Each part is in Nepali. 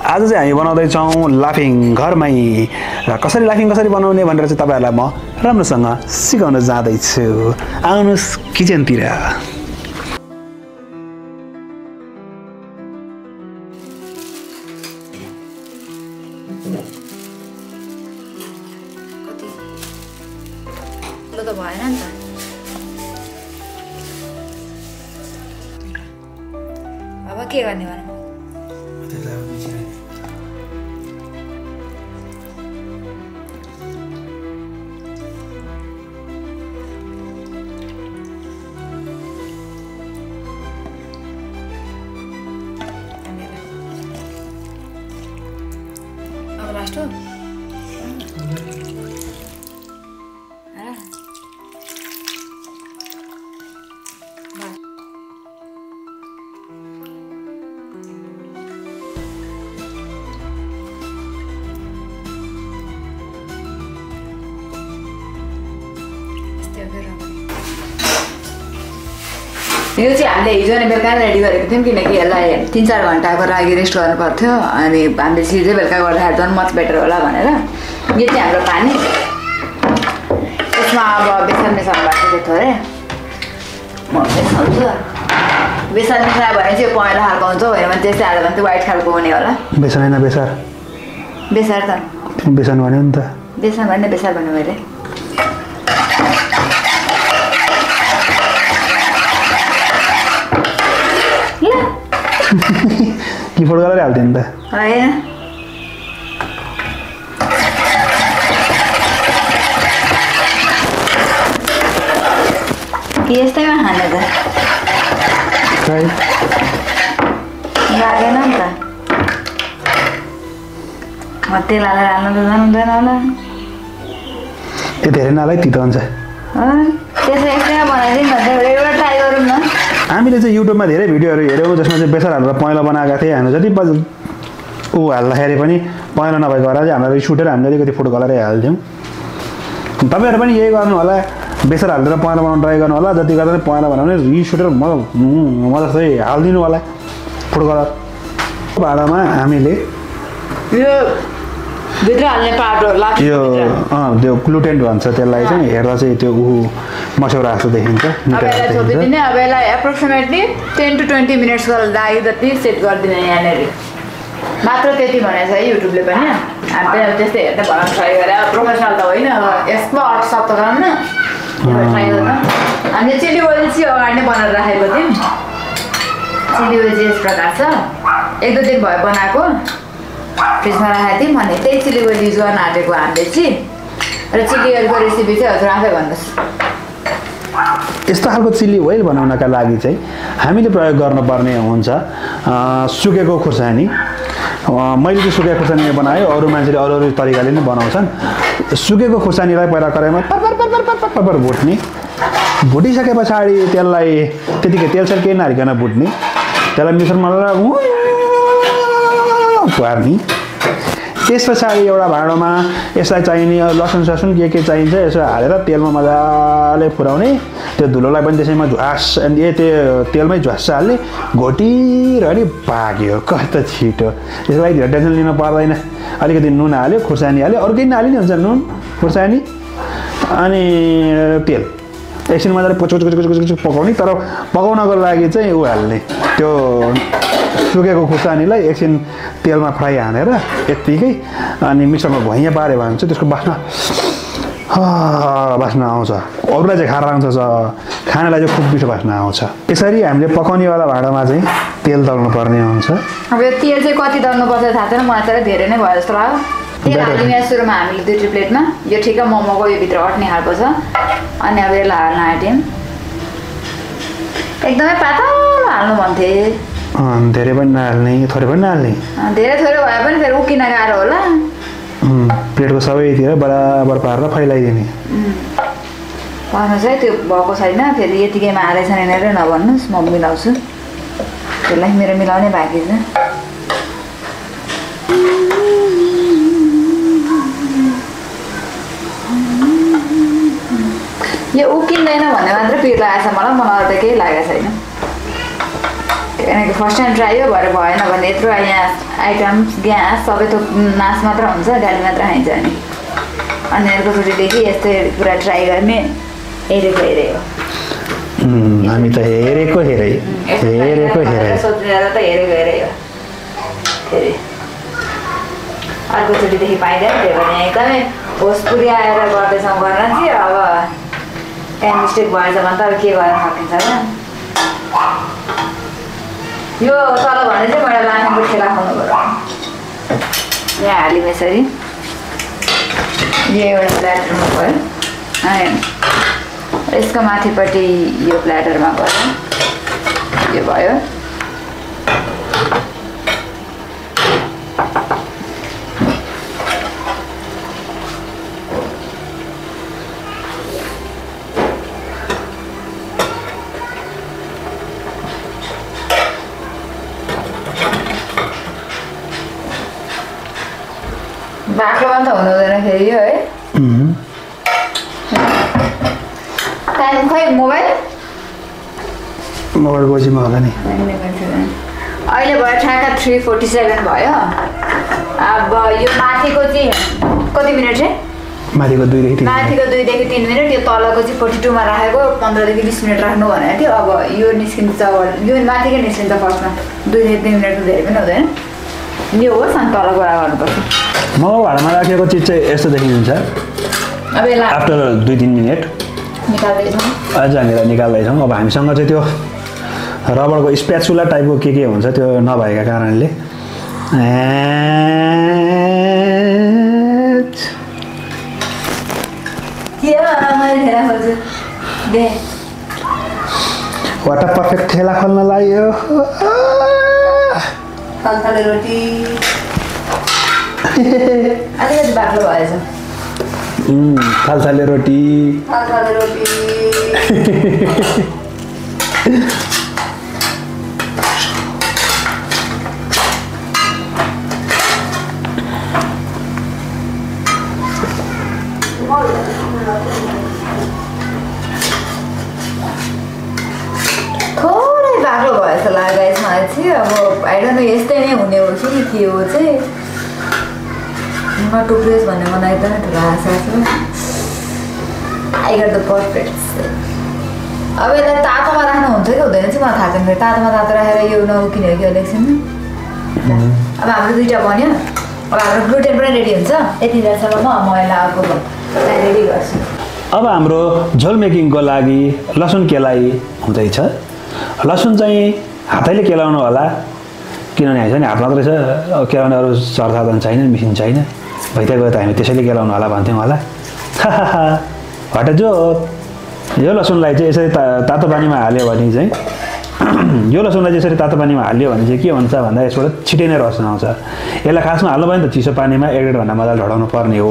आज चाहिँ हामी बनाउँदैछौँ लाफिङ घरमै र कसरी लाफिङ कसरी बनाउने भनेर चाहिँ तपाईँहरूलाई म राम्रोसँग सिकाउन जाँदैछु। आउनुहोस् किचनतिर। ल त भएन नि त। अब के गर्ने भने अब लास्ट हो यो चाहिँ हामीले हिजो नै बेलुका रेडी गरेको थियौँ किनकि यसलाई 3-4 घन्टाको लागि रेस्ट गर्नु पर्थ्यो अनि हामीले सिधै बेलुका गर्दाखेरि झन् मच बेटर होला भनेर। यो चाहिँ हाम्रो पानी, यसमा अब बेसन मिसाउनु भएको थियो थोरै, म मिसाउँछु। बेसन मिसायो भने चाहिँ पहेँलो खालको हुन्छ, होइन भने त्यस्तै हाल्यो भने चाहिँ व्हाइट खालको हुने होला। बेसन होइन बेसार, बेसार त बेसन भन्यो नि त, बेसन भन्ने बेसार भन्नु मैले। कि फोटो गरेर हाल्थ्यो नि त होइन कि यस्तैमा खाने त लागेन नि त। तेल हालेर हाल्नु त जानुहुँदैन होला। त्यो धेरै नहालै तितो हुन्छ। त्यसो यस्तैमा बनाइदिउँ भन्छ, एउटा ट्राई गरौँ न। हामीले चाहिँ युट्युबमा धेरै भिडियोहरू हेऱ्यौँ जसमा चाहिँ बेसार हालेर पहेँलो बनाएका थिए। हामी जति ऊ हाल्दाखेरि पनि पहेँलो नभएको भएर चाहिँ हामीलाई रिस उठेर हामीले अलिकति फुड कलरै हाल्थ्यौँ। तपाईँहरू पनि यही गर्नु होला, बेसार हालेर पहेँलो बनाउनु ट्राई गर्नु होला। जति गर्दा पनि पहेँलो बनाउने रिस उठेर म जस्तै हालिदिनु होला फुड कलर। भाँडामा हामीले यो भित्र हाल्ने पार्ट यो त्यो ग्लुटेन भन्छ त्यसलाई चाहिँ, हेर्दा चाहिँ त्यो मस्यौरा जस्तो देखिन्छ। अब यसलाई एप्रोक्सिमेटली 10 to 20 मिनट्सको लागि जति सेट गरिदिने यहाँनिर मात्र। त्यति भनेको छ युट्युबले पनि। हामी पनि अब त्यस्तै हेर्दै बनाउनु ट्राई गरेर, अब प्रोफेसनल त होइन, अब एक्सपर्ट सब त गरौँ न ट्राई गर्दा। हामीले चिल्ली ओइल चाहिँ अगाडि नै बनाएर राखेको थियौँ। चिल्ली ओइल चाहिँ यस प्रकार छ, 1-2 दिन भयो बनाएको, फ्रिजमा राखेको थियौँ। अनि त्यही चिल्ली ओइल युज गर्न आँटेको हामीले चाहिँ। र चिल्ली ओइलको रेसिपी चाहिँ हजुर आफै भन्नुहोस्। यस्तो खालको चिल्ली ओइल बनाउनका लागि चाहिँ हामीले प्रयोग गर्नुपर्ने हुन्छ सुकेको खुर्सानी। मैले चाहिँ सुकेको खुर्सानी बनाएँ, अरू मान्छेले अरू अरू तरिकाले नै बनाउँछन्। सुकेको खुर्सानीलाई पहिला कराईमा पर भुट्ने, भुटिसके पछाडि त्यसलाई त्यतिकै तेलसेल केही नहालिकन भुट्ने, त्यसलाई मिक्सरमा पार्ने। त्यस पछाडि एउटा भाँडोमा यसलाई चाहिने लसुन ससुन के चाहिन्छ यसो हालेर तेलमा मजाले फुराउने। त्यो धुलोलाई पनि त्यसैमा झ्वास त्यो तेलमै झ्वास हाल्ने, घोटिएर नि पाक्यो कस्तो छिटो। त्यसको लागि धेरै टेन्सन लिनु पर्दैन। अलिकति नुन हाल्यो, खुर्सानी हाल्यो, अरू केही नहाल्यो नि हुन्छ, नुन खुर्सानी अनि तेल एकछिन मजाले पुचुक पकाउने। तर पकाउनको लागि चाहिँ ऊ हाल्ने, त्यो सुकेको खुर्सानीलाई एकछिन तेलमा फ्राई हानेर यत्तिकै अनि मिक्सरमा भुइँया पाऱ्यो भने चाहिँ त्यसको बास्ना आउँछ। अरूलाई चाहिँ खाएर आउँछ, खानालाई चाहिँ खुब मिठो बास्ना आउँछ। यसरी हामीले पकाउनेवाला भाँडामा चाहिँ तेल दल्नु पर्ने हुन्छ। अब यो तेल चाहिँ कति दल्नुपर्छ थाहा छैन, मलाई तर धेरै नै भयो जस्तो लाग्यो। तेल हाल्यौँ यहाँ सुरुमा हामीले 2 प्लेटमा, यो ठिक्क मोमोको यो भित्र अट्ने खालको छ। अनि अब यसलाई हाल्न आँट्यौँ, एकदमै पातलो हाल्नु भन्थे, धेरै पनि नहाल्ने थोरै पनि नहाल्ने। धेरै थोरै भए पनि फेरि उकिन गाह्रो होला। प्लेटको सबैतिर बराबर पारेर फैलाइदिने। भन्नुहोस् है त्यो भएको छैन, फेरि यतिकैमा हालेछ यहाँनिर नभन्नुहोस्, म मिलाउँछु। त्यसलाई मेरो मिलाउने बाँकी छ। यो उकिँदैन भन्ने मात्र पिर लागेको छ मलाई, त केही लागेको छैन। किनकि फर्स्ट टाइम ट्राई हो भएर भएन भने यत्रो यहाँ आइटम्स ग्यास सबै थोक मास मात्र हुन्छ गाडी मात्र खाइन्छ अनि अर्कोचोटिदेखि यस्तै पुरा ट्राई गर्ने हेरेको हेरे हो हामी त हेरेको हेरै सोचेर त हेरेको हेरै हो फेरि अर्कोचोटिदेखि पाइँदैन त्यो भने एकदमै होस पुर्याएर गर्दैछौँ गर्न चाहिँ अब टाइम मिस्टेक भएछ भने त अब के गर्न सकिन्छ र यो तल भने चाहिँ मैले लानेको ठेला खुवाउनु पऱ्यो यहाँ हाल्यौँ यसरी यो एउटा प्ल्याटरमा भयो अनि यसको माथिपट्टि यो प्ल्याटरमा गयो यो भयो बाक्लोमा त हुनु हुँदैन फेरि यो है टाइम खै मोबाइल गोजीमा होला नि अहिले भयो ठ्याक्क 3:47 भयो अब यो माथिको चाहिँ कति मिनट चाहिँ माथिको 2 देखि 3 मिनट यो तलको चाहिँ 42 मा राखेको 15 देखि 20 मिनट राख्नु भनेको थियो अब यो निस्किन्छ यो माथिकै निस्किन्छ फर्स्टमा 2 देखि 3 मिनट धेरै पनि हुँदैन यो होस् अनि तल गएर गर्नुपर्छ म भाडामा राखेको चिज चाहिँ यस्तो देखिन्छ अब यसलाई आफ्टर 2-3 मिनट निकाल्दैछौँ अझ हामीलाई निकाल्दैछौँ अब हामीसँग चाहिँ त्यो रबरको स्प्याचुला टाइपको के हुन्छ त्यो नभएका कारणले वाट पर्फेक्ट ठेला खोल्न लाग्यो थलथले रोटी अलिकति बाक्लो भएछ थलथले रोटी थोरै बाक्लो भएछ लाग्यो यसमा चाहिँ अब आई डोन्ट नो यस्तै नै हुने हो कि के हो चाहिँ टुक्रेस भन्ने मलाई एकदमै ठुलो आशा छ आई गट द पर्फेक्ट अब यसलाई तातोमा राख्नु हुन्छ कि हुँदैन चाहिँ मलाई थाहा छैन फेरि तातो राखेर यो नउकिने हो कि इलेक्सनमा अब हाम्रो 2टा बन्यो अब हाम्रो ग्लुटेन पनि रेडी हुन्छ यति बेलासम्म म यसलाई अर्को रेडी गर्छु अब हाम्रो झोल मेकिङको लागि लसुन केलाइ हुँदैछ लसुन चाहिँ हातैले केलाउनु होला किनभने हुन्छ नि हात मात्रै छ केलाउने अरू सरसाधन छैन मिसिन छैन भइदिया गयो त हामी त्यसैले केलाउनु होला भन्थ्यौँ होला हट जो यो लसुनलाई चाहिँ यसरी तातो पानीमा हाल्यो भने चाहिँ यो लसुनलाई चाहिँ यसरी तातो पानीमा हाल्यो भने चाहिँ के हुन्छ भन्दा यसबाट छिटै नै रस आउँछ यसलाई खासमा हाल्नु भयो नि त चिसो पानीमा 1-1.5 घन्टा मजाले ढडाउनु पर्ने हो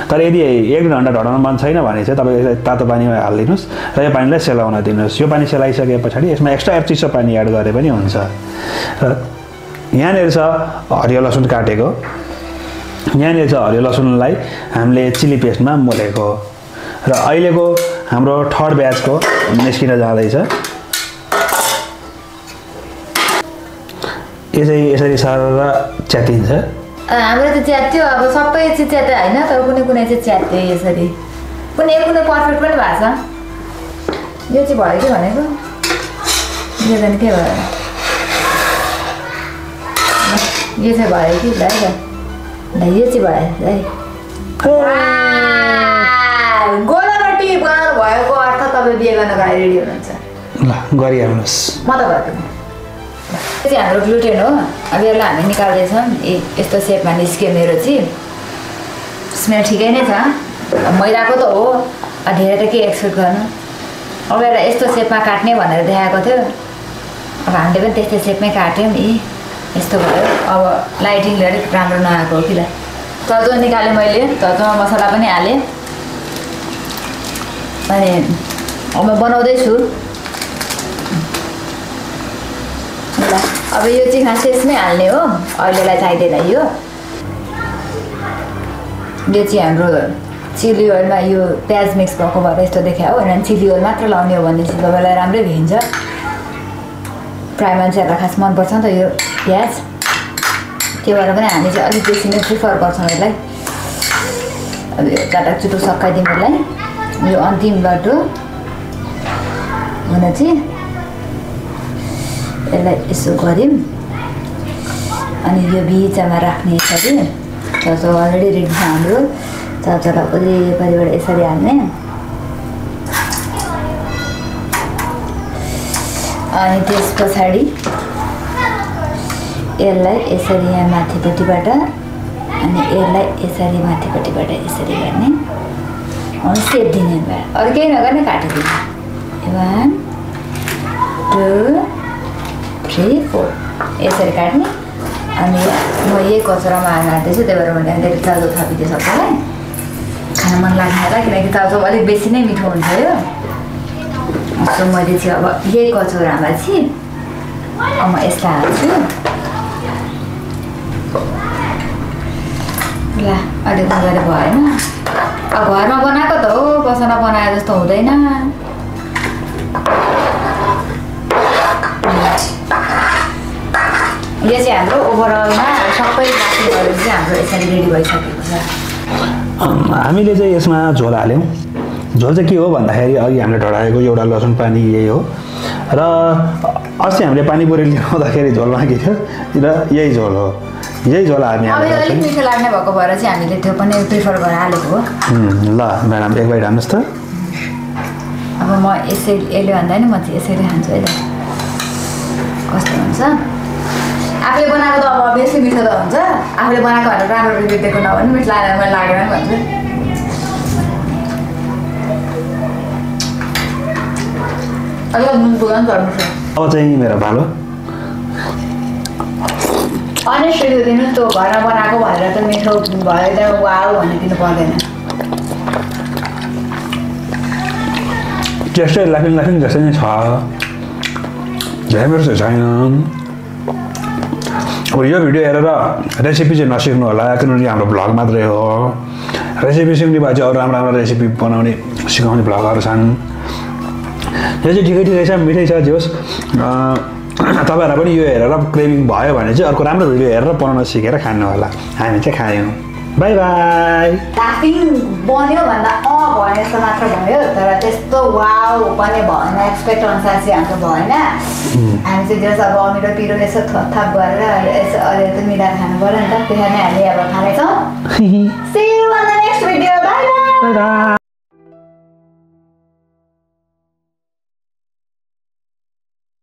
तर यदि 1-1 घन्टा ढडाउनु मन छैन भने चाहिँ तपाईँ यसलाई तातो पानीमा हालिदिनुहोस् र यो पानीलाई सेलाउन दिनुहोस् यो पानी सेलाइसके पछाडि यसमा एक्स्ट्रा चिसो पानी एड गरे पनि हुन्छ र यहाँनिर छ हरियो लसुन काटेको यहाँनिर छ हरियो लसुनलाई हामीले चिली पेस्टमा मोलेको र अहिलेको हाम्रो थर्ड ब्याचको निस्किन जाँदैछ यसरी सारा च्यातिन्छ हाम्रो त च्यात्यो अब सबै चाहिँ च्यात्यो होइन तर कुनै चाहिँ च्यात्यो यसरी कुनै पर्फेक्ट पनि भएको छ यो चाहिँ भयो कि भनेको यो चाहिँ के भयो यो चाहिँ भयो कि ल यो चाहिँ भयो है गोला रोटी बनाउनु भएको अर्थ तपाईँ बिहे गर्नको लागि रेडी हुनुहुन्छ ल गरिहाल्नुहोस् म त गर्छु यो चाहिँ हाम्रो ग्लुटेन हो अब यसलाई हामी निकाल्दैछौँ यस्तो सेपमा निस्क्यो मेरो चाहिँ स्मेल ठिकै नै छ मैदाको त हो धेरै त के एक्सपेक्ट गर्नु अब यसलाई यस्तो सेपमा काट्ने भनेर देखाएको थियो अब हामीले पनि त्यस्तै सेपमै काट्यौँ यस्तो भयो अब लाइटिङले अलिक राम्रो नआएको हो कि ल तर्जुमा निकालेँ मैले तर्जुमा मसला पनि हालेँ अनि अब म बनाउँदैछु ल अब यो चाहिँ खास यसमै हाल्ने हो अहिलेलाई चाहिँदैन यो चाहिँ हाम्रो चिली ओइलमा यो प्याज मिक्स भएको भएर यस्तो देखायो होइन चिली ओइल मात्र लाउने हो भने चाहिँ तपाईँलाई राम्रै भेट्छ प्राय मान्छेहरूलाई खास मनपर्छ नि त यो प्याज त्यो भएर पनि हामी चाहिँ अलिक बेसी नै प्रिफर गर्छौँ यसलाई अब यो चटाक चुटुक सकाइदिउँ यसलाई यो अन्तिम बाटो हुन चाहिँ यसलाई यसो गऱ्यौँ अनि यो बिचमा राख्ने यसरी चाउचाउ अलरेडी रेडी छ हाम्रो चाउचाउलाई वरिपरिबाट यसरी हाल्ने अनि त्यस पछाडि यसलाई यसरी यहाँ माथिपट्टिबाट अनि यसलाई यसरी माथिपट्टिबाट यसरी गर्ने अनि सेप दिने अरू केही नगर्ने काटिदिने 1 2 3 4 यसरी काट्ने अनि म यही कचौरामा हाल्दैछु त्यही भएर मैले अलिकति चाउचाउ थपिदिएँ सबैलाई खान मन लाग्ने होला किनकि चाउचाउ अलिक बेसी नै मिठो हुन्छ यो सो मैले चाहिँ अब यही कचौरामा चाहिँ अब म यसलाई हाल्छु ल अलिक मजाले भएन अब घरमा बनाएको त हो बसाना बनाए जस्तो हुँदैन यो चाहिँ हाम्रो ओभरअलमा सबै बाँकीहरू चाहिँ हाम्रो यसरी रेडी भइसकेको छ हामीले चाहिँ यसमा झोल हाल्यौँ झोल चाहिँ के हो भन्दाखेरि अघि हामीले ढडाएको एउटा लसुन पानी यही हो र अस्ति हामीले पानीपुरी ल्याउँदाखेरि झोल बाँकी थियो र यही झोल हो यही झोल हामी अलिक मिठो लाग्ने भएको भएर चाहिँ हामीले त्यो पनि प्रिफर गरेर हालेको हो ल म्याडम एक बाइट हाल्नुहोस् त अब म यसले भन्दा नि म चाहिँ यसरी खान्छु है त कस्तो हुन्छ आफूले बनाएको त अब बेसी मिठो त हुन्छ आफूले बनाएको भनेर राम्रो रिभ्यू दिएको नभने मिठो लागेन मलाई लागेन भन्छु अलिक नुन पुग्न पर्नुपर्छ अब चाहिँ मेरो भालो अनेस्टली दिनु त्यो घरमा बनाएको भनेर त मिठो भयो वाउ भनिदिनु पर्दैन टेस्टै लाफिङ जस्तै नै छ धेरै छैन अब यो भिडियो हेरेर रेसिपी चाहिँ नसिक्नु होला किनभने हाम्रो भ्लग मात्रै हो रेसिपी सिक्ने भए चाहिँ अरू राम्रो रेसिपी बनाउने सिकाउने भ्लगहरू छन् यो चाहिँ ठिकै छ मिठै छ जे होस् तपाईँहरूलाई पनि यो हेरेर क्रेभिङ भयो भने चाहिँ अर्को राम्रो भिडियो हेरेर बनाउन सिकेर खानु होला हामी चाहिँ खायौँ बाई बाई लाफिङ बन्यो भन्दा भने जस्तो मात्र भयो तर त्यस्तो वाउ पनि भएन एक्सपेक्ट अनुसार चाहिँ हाम्रो भएन हामी चाहिँ जस अब अमिलो पिरो यसो थपथाप गरेर यसो अलिअलि मिलाएर खानु पऱ्यो नि त त्यसरी नै हामीले अब खानेछौँ See you on the next video. Bye bye.